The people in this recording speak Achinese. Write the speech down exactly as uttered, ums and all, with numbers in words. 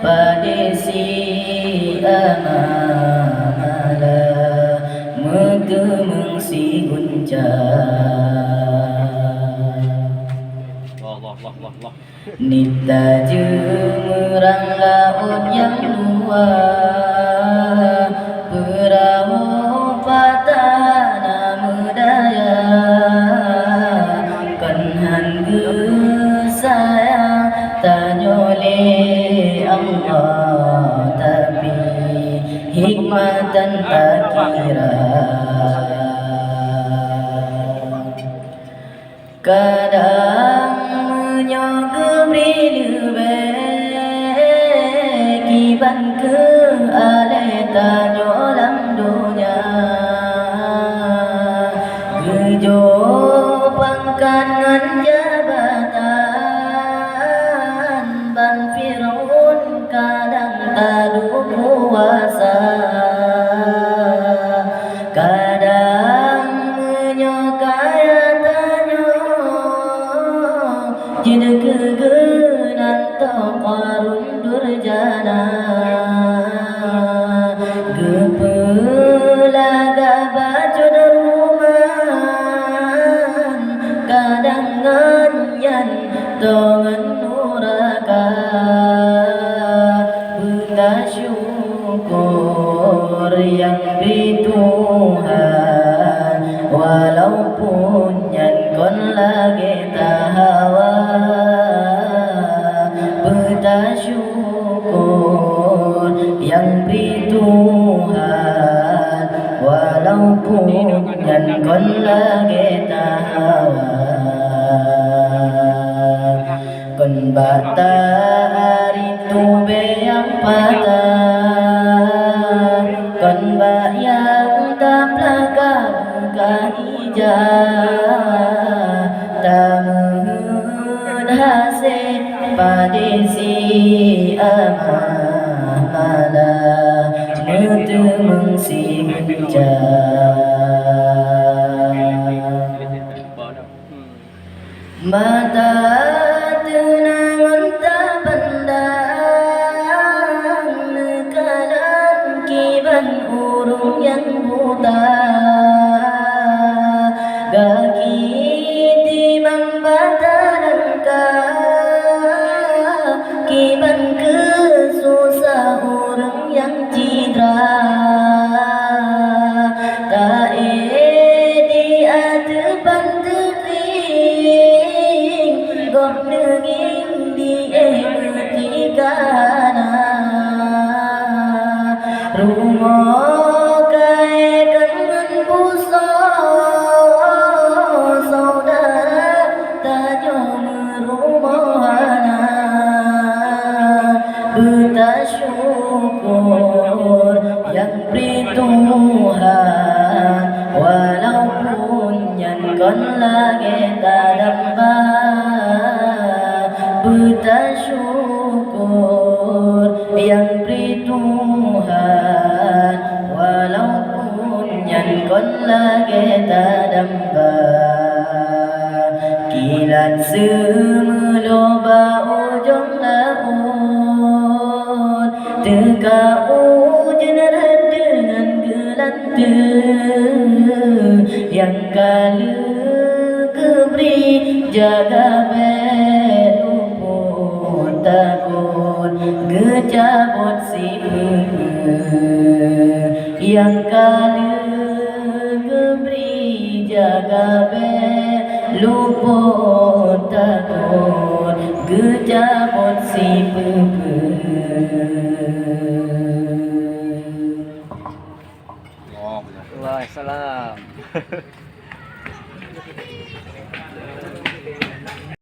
Padé si amala meuteumeung si gunca. Nita jeumeurang laôt nyang luwa, peurahô patah na meudaya. Kon han geusayang tanyoe lé Allah, tapi hikmatan takira. Kadang meunyoe geubri leubeh kiban keu alée tanyoe lam donya, geujok pangkat ngon jabatan ban Fir'aun kadang taduek kuasa. Kadang meunyoe kaya tanyoe jeuet keu geunan toh Qarun durjana, geupeulagak bacut ruman kadang ngon nyan toh ngon nuraka. Beutasyukur nyang bri Tuhan, walaupun nyan kon lagée tahawa. Beutasyukur nyang bri Tuhan, walaupun nyan kon lagée tahawa. Kon bak tarit tubée nyang patah, kon bak nyang taplaka beukah ija, tameuheuet hase padé si amala meuteumeung si gunca. Mata teunangon tapandang neukalon kiban ureuëng nyang buta. Gaki timang bata langkah kiban keususah ureuëng nyang cidra. Ta-e di ateueh ban teubieng, gob neungieng di éh meutika na. Rumoh kayée kon ngon busoe, saudara tanyoe meurumoh hana. Beutasyukur nyang bri Tuhan, walaupun nyan kon lagée tadamba. Beutasyukur nyang bri Tuhan, walaupun nyan kon lagée tadamba. Kilat seumeulo bak ujong laôt, teuka ujeuen rhët deungon geulanteue. Nyang ka lheueh geubri jaga bék lupot takot, geucabot sipeue-peue. Nyang ka lheueh geubri jaga bék lupot takot, geucabot sipeue-peue. Waalaikumsalam.